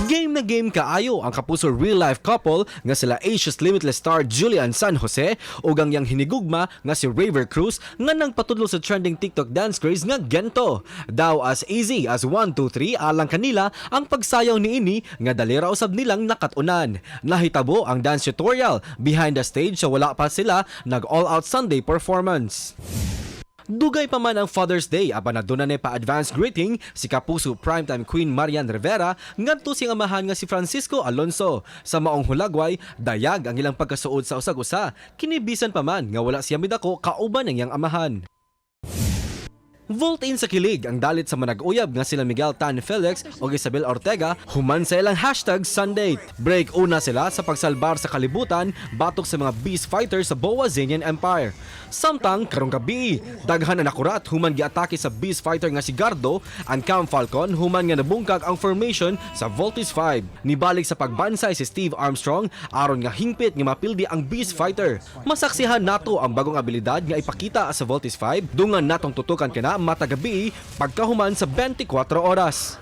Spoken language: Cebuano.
Game na game kaayo ang Kapuso real life couple nga sila Asia's Limitless star Julian San Jose ug ang iyang hinigugma nga si Rayver Cruz nga nangpatudlo sa trending TikTok dance craze nga Gento. Daw as easy as 1, 2, 3 alang kanila ang pagsayaw niini nga dali ra usab nilang nakat-unan. Nahitabo ang dance tutorial behind the stage sa wala pa sila nag all out Sunday performance. Dugay pa man ang Father's Day, apan aduna na pa advance greeting si Kapuso Primetime Queen Marian Rivera ngadto siyang amahan nga si Francisco Alonso. Sa maong hulagway, dayag ang ilang pagkasuod sa usag-usa, kini bisan pa man nga wala siya midako kauban ang iyang amahan. Volt in sa kilig ang dalit sa manag-uyab nga sila Miguel Tan Felix o Isabel Ortega human sa ilang #Sundate. Break una sila sa pagsalbar sa kalibutan batok sa mga beast fighters sa Boazanian Empire. Samtang karong gabi, daghan na nakurat human giatake sa beast fighter nga si Gardo ang Camp Falcon human nga nabungkag ang formation sa Voltes 5. Nibalik sa pagbansay si Steve Armstrong aron nga hingpit nga mapildi ang beast fighter. Masaksihan nato ang bagong abilidad nga ipakita sa Voltes 5, dungan natong tutukan kana matag gabi pagkahuman sa 24 oras.